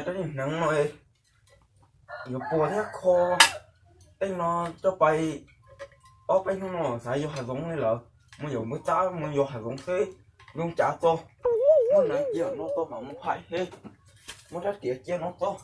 Rab niag hneev no yuav puas thiab kho. Tej no coj pais ob peb hnub no xav yos hav zoov li lawm. Mus yuav npawg Tab mus yos hav zoov xwb, zoo cav txog. Muab hneev cia no txog mam mus hais thiab. Muab rab riam cia no txog.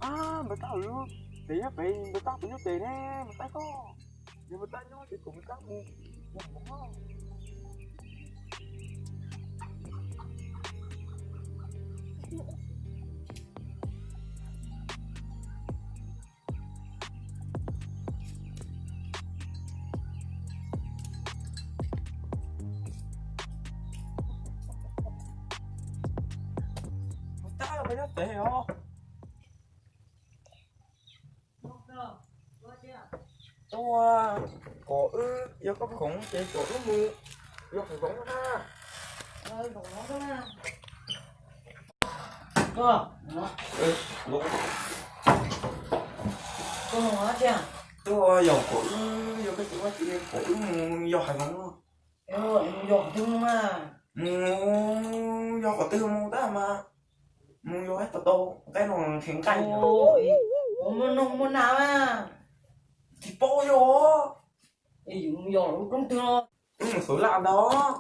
Ab, npawg Tab, pem nyob pem, npawg Tab pem nyob pem ne, npawg Tab koj. Yog npawg Tab nyob ces kom npawg Tab mus. Npawg Tab, pem nyob pem os. Tuaj, kom wb, yog koj khoom ces kom wb mus yos hav zoov na. Tuaj, yog kom wb, yog koj tsis ua ces kom wb mus yos hav zoov no. Mus yos qhov twg mus tab mas, mus yos tau tau nqaij no nqhis nqaij. Mus no mus na mas. Tsis paub yog. Yus mus yos lub roob twg no? Wb mus xauv laj ntag.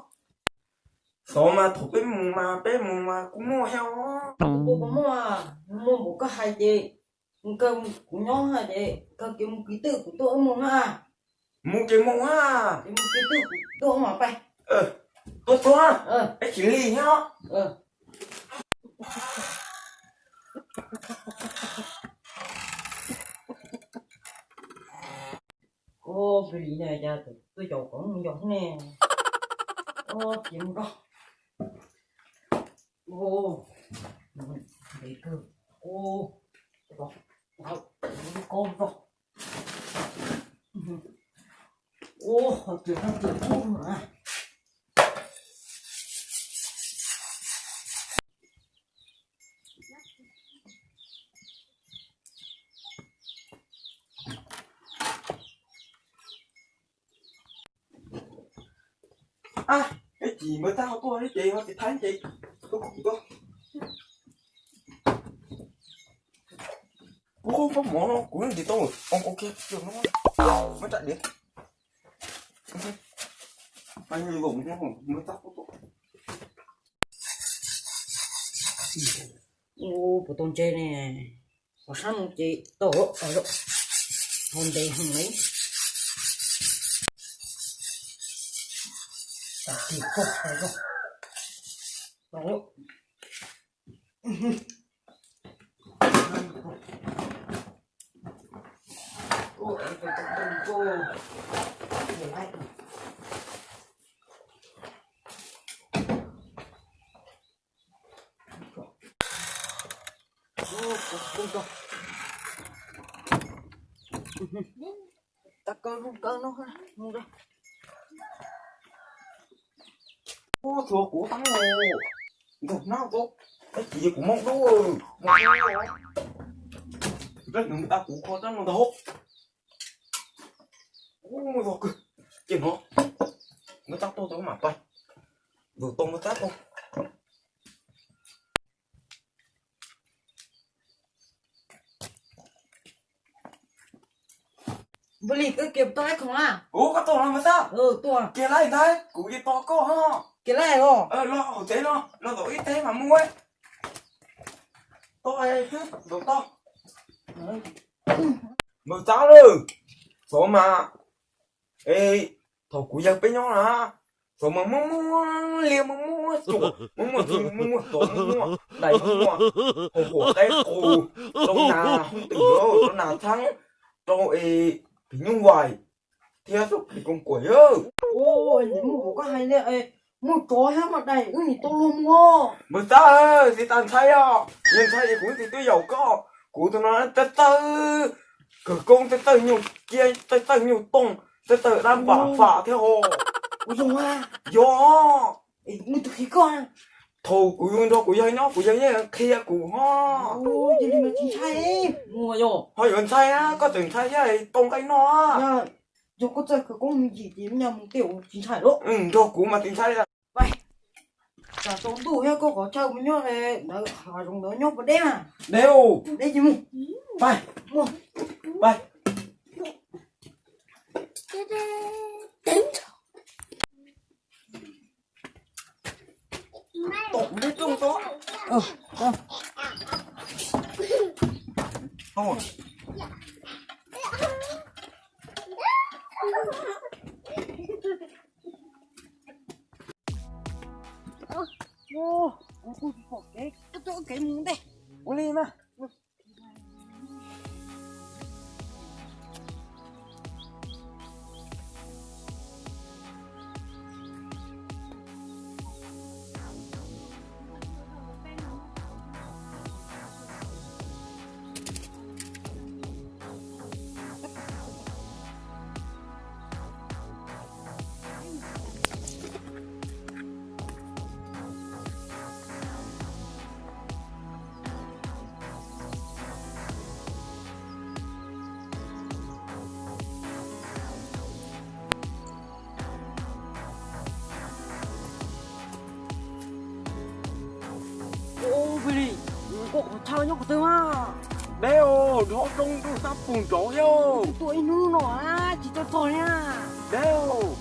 Xauv mas thaum peb mus mas peb mus mas kuj muaj thiab os. Kuv puas muaj, muaj npaum koj hais ces kawg kuv nyob ces kawg kiag mus kiv twj kuv tuaj wb mus na. Mus ces mus na. Ces mus kiv twj kuv tuaj wb mas pais. Tuaj tuaj, peb tsis lig thiab. Ua plig li no cas tuaj caum kom mus yos ne. Ua ces mus rau. Ua, ntev kawg. Ua, koj rau. Ua, hos tias no tias kub na. A, ib chim npawg Tab ho tuaj ib ces ho tsis thaij ces tuaj kuv tuaj. Ub, pob mov no kuv yeej tsis tau, ua kiag no, muab rab diav. Ub, puas tau ntse ne? Pom sab no ces tau, ho ntev heev li. Tau, tau. Tag kawg zoo kawg no, mus rau. Ub, txhua kuv tab mus, ntxog hnab tau, tab sis kuv mob dub. Tab nws mus tas kuv kho tab no ntag. Ub, zog kawg, ces no, npawg Tab tuaj tau mam pais, npawg Tab tuaj. Npawg Lis, koj kiag tau laib khoom na. Ub, koj tuaj los npawg Tab? Kiag laib ntag, kuv yeej tos koj ho. Kiag laib os. Los hauv tsev los, los zaum ib teg mam mus. Tau, zaum tau. Npawg Xab lawm, xyov mas, es thaum kuv yawg peb nyob na, xyov mas muaj muaj liaj, muaj muaj tsuas, muaj muaj txiv, muaj muaj tsov, muaj muaj dais, muaj muaj haus huam qaib qus, rau nas hooj twm, rau nas txheeb, rau es phim nyuj vais thiab rau phim koos kuam yawg. Ua, muaj kuv koj hais li, muaj tsov thiab muaj dais wb nim tau luag mus. Npawg Xab, txiv tas ntshai os, yog ntshai ces kuv txiv twb yaum koj. Kuv tus no txawj txawj khawv koob, txawj txawj nyuj ciab, txawj txawj nyuj tooj, txawj txawj dab npam fam thiab os. Kuv yog a. Yog. Muaj tus qhia koj. Thaum kuv nrog kuv yawg nyob kuv yawg yeej qhia kuv ho. Ua, yog li mas tsis ntshai. Muaj yog. Ho yuav ntshai na, koj tseem ntshai thiab, tau nqaij noj. Yog koj txawj khawv koob me ntsis ces nyaj mus tej tsis ntshai lawm. Nrog kuv mas tsis ntshai. Pais, tsam tsaus ntuj thiab koj qhov chaw mus nyob ntawd, hav zoov ntawd nyob puas deb na? Deb os. Deb ces mus. Pais. Mus. Pais. Tom kuv lub rooj tso. Kuv kuj tsis pom kev, kuv tuaj kev mus ntej. Ua li na. Ua, Pis Lis, koj qhov chaw nyob qhov twg mas? Deb os, dhov roob ntuj sab pug nraud thiab. Tuaj ib hnub no tsis tau txog li. Deb os.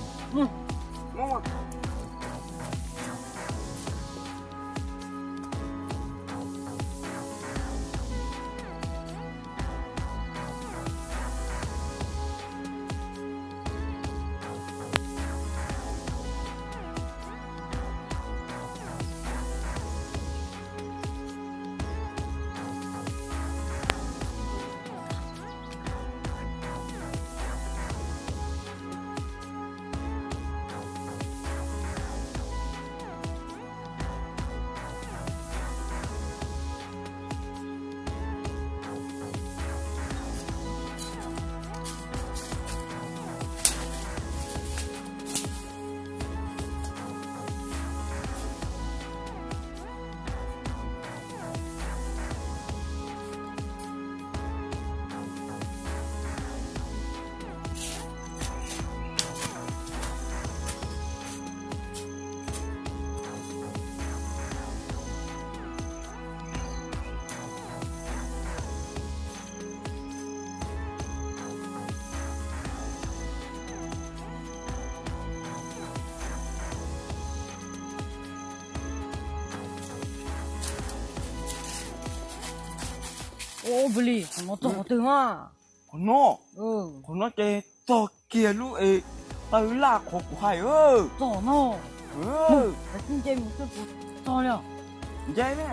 Ua, Pis Lis, qhov no txog qhov twg mas? Qhov no, qhov no ces txog kiag lub es taw laj qhov kuv hais. Txog no. Nce mus xwb puas txog li os? Nce ne.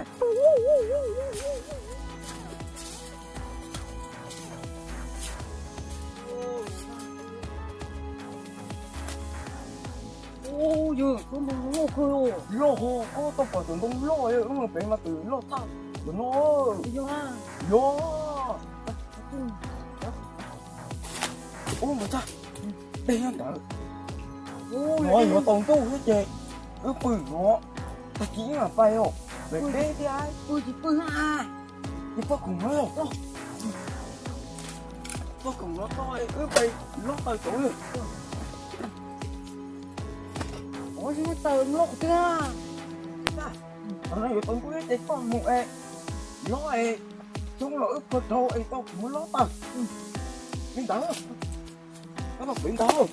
Ua, yog tus ntoo loj kawg os. Loj hos, koj tau pom tus ntoo loj, wb mus pem mas tus loj tshaj tus no. Yog. Ua, npawg Xab, dej nyob ntawd. No yuav tsaus ntuj thiab ces wb pw no, tag kis wb mam pais os, pem deb thiab. Pw tsis pw na. Ces pab khoom no, pab khoom no tso wb pais lob taws tod li. Ua, taws loj tiag. Qhov no yuav tsaus ntuj thiab ces koj mus es lob es coob los wb pw rau es tau kuv muab lob taws. Li ntawd, koj los pem ntawd.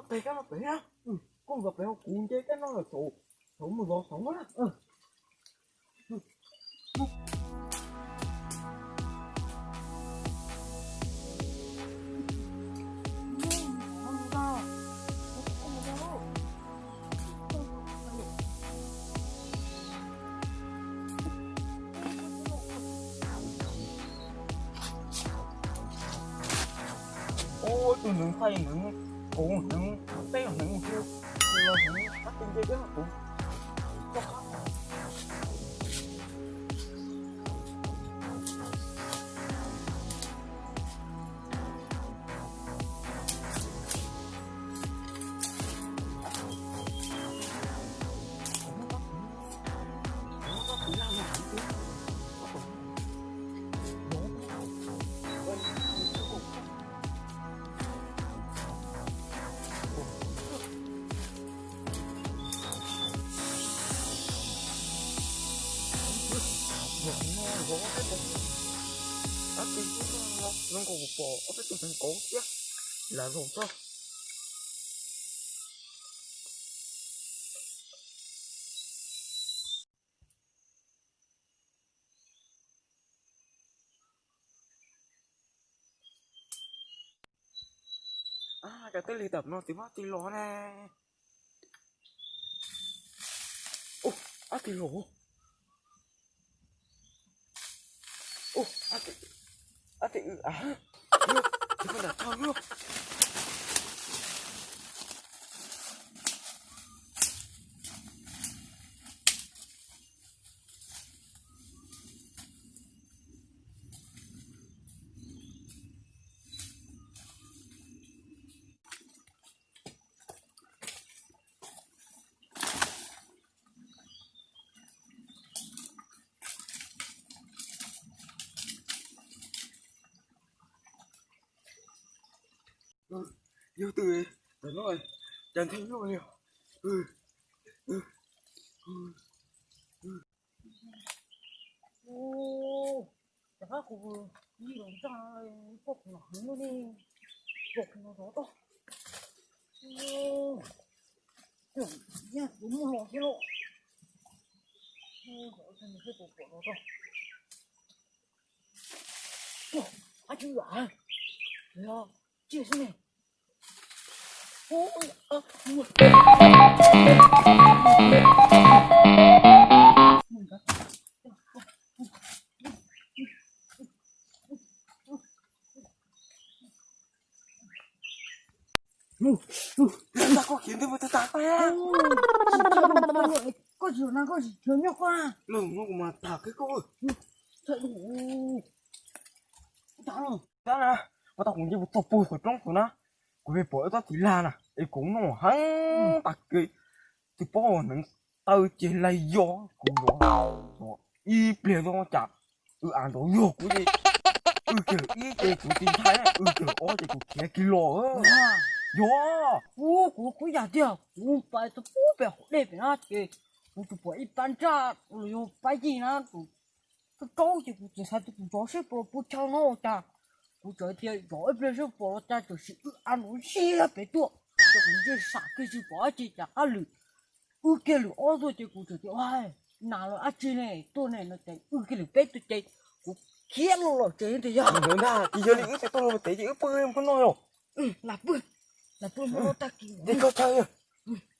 Peb kab no pem na. Koj mus zov pem, kuv nce kab no lawm, thaum mus zov saud na. Ub, tus hneev thaij hneev, kuv hneev, peb hneev, kuv los hneev, qab ti nce peb kuv. Zoo nkaus kuv pom ob peb tus hneev kauv thiab, lam zaum txog. Cov twb lig tam no tsis muaj tig los ne. Ub, ob tig los. Ub, ob tig, ub, tsis muaj nram tog luaj. Yog twg, ntawm no cas nthe nyuaj li. Rov qab kuv yig los ntsaj poj kuv los heev li, poj kuv los rov toj. Yog kuv muaj los thiab lauj. Pom los toj. Ab tsi, yog tsiaj xwb ne. Ntag, koj khiav ntawd mus tag tag. Koj tsis na, koj tsis khiav nyob koj na. Los no kuv mas tham kiag koj. Tab na, ua tau kuv nce mus txog puag qhov roob tod na, kuv pom ib tsob txiv lag na es kuv noj heev tas kev, tsis paub hneev taw ces lais yos kuv zov ib pliag xwb cas wb av nrov luag kuv ces, wb kiag lawm ib ces kuv tsis ntshai, wb kiag lawm ob ces kuv khiav kiag los. Yog, kuv kuj yam tiag, kuv pais txog pub pem hauv dej pem na ces kuv tsuas pom ib pab ntsaj los yog pab yig na, kuv tsaub tsaub ces kuv txawm xav tias kuv zov seb puas puas chaw no ua cas, kuv txawm tias zov ib pliag seb pom los cas tam sim wb av nrov ziab pem tuaj, ces kuv ntsia sam kiag tsis pom dab tsi cas qab lwm wb kiag lwm ob tuaj ces kuv txawm tias, nas los dab tsi ne tuaj ne no ces wb kiag lwm peb tuaj ces kuv khiav los lawm ces tias yog ntawd ntag, ces yog li wb tsis tuaj los tev ces wb pw mus noj yom. Lam pw, lam pw mus noj tag kis ces koj chaw,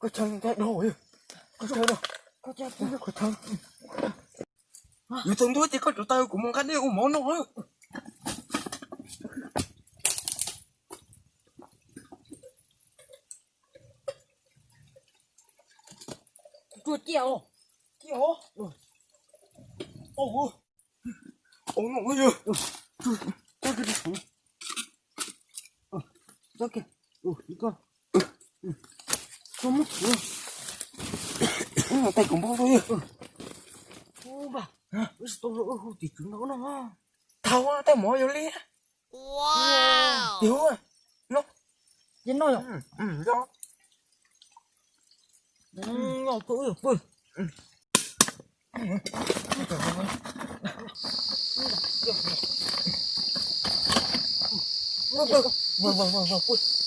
koj chaw ntag, koj chaw, koj chaw. Yus txog ntua ces koj rauv taws kuv mus nqa dej ua mov noj. Tsuag ciaj os. Ciaj os. Au, au, no yog. Tsuag kiag, tsuag kiag. Tsuag muab kuv, tais kuv npau tuaj yog. Ub, wb tsis tau hu tim tswv ntawd no. Thaum tej mov yog li. Ces hu no, ces no yog. Yog, yog pw, yog pw.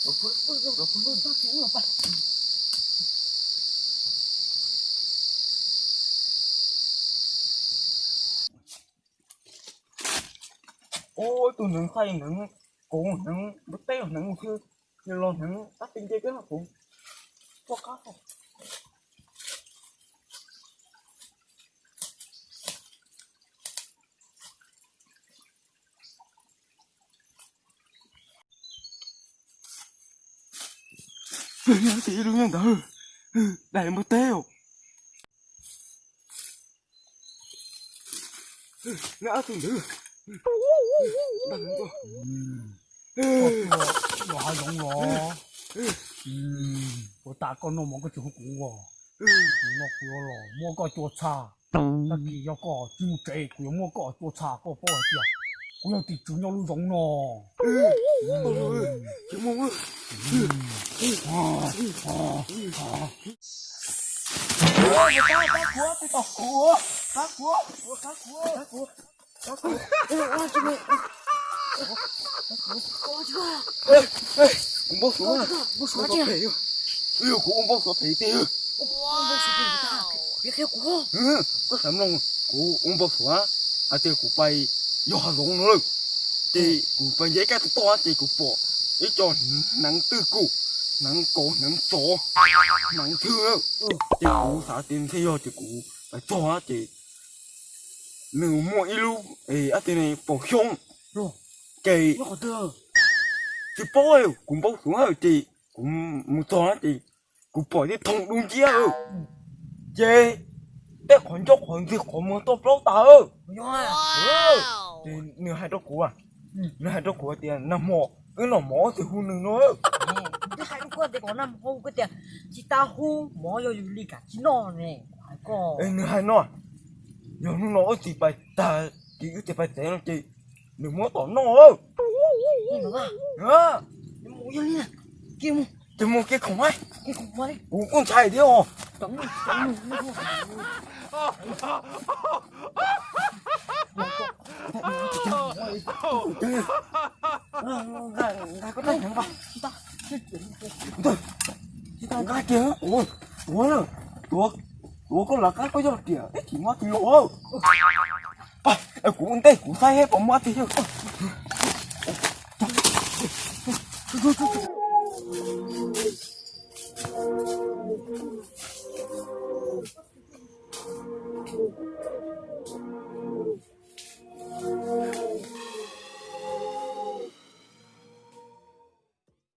Ua tus hneev xais hneev, kuv hneev npua teb hneev xwb, los hneev tab ti nce kab no kuv tuaj qab. Tus nyob ntawd, dais npua teb os. Nyob tus ntawd. Los hav zoov los, puas tas koj noj mov koj tsis hu kuv os? Kuv no kuv yuav los muab koj cua tshaj. Tag kis yog koj tsis mus tsev kuv yuav muab koj cua tshaj, koj paub hais tias kuv yog tim tswv nyob lub zoov no. Kuv npau suav, kuv npau suav phem, kuv ua npau suav phem tiag. Koj xav mloog, kuv ua npau suav hais tias kuv pais yos hav zoov no lawm, ces kuv pais nce kab toj toj ces kuv pom ib co hneev twj kum, hneev kaus, hneev tsov, hneev thwj na. Ces kuv xav tias ntshe yog ces kuv pais txog ces nws muaj ib lub, ab, tias ne pom xyoob, ces tsis paub, kuv npau suav ces kuv mus txog ces kuv pom tej thooj dub nciab, ces tej qhov ncauj qhov ntswg qhov muag tuaj plaub tas. Ces nws hais rau kuv, nws hais rau kuv tias nag hmo wb noj mov wb tsis hu nws no. Twb hais rau kuv tias kom nag hmo hu, kuv tias tsis tas hu, mov yog yus li kam tsis noj ne. Nws hais no, yog hnub no wb tsis pais tag kis wb tsis pais tsev no ces nws muab tom noj. Ces mus kiag khoom, kuv kuj ntshai thiab os. Nqa kiag, tuav, tuav koj lawv qab koj yog riam ib chim muab tis los. Kuv ua ntej kuv saib pom muab tis.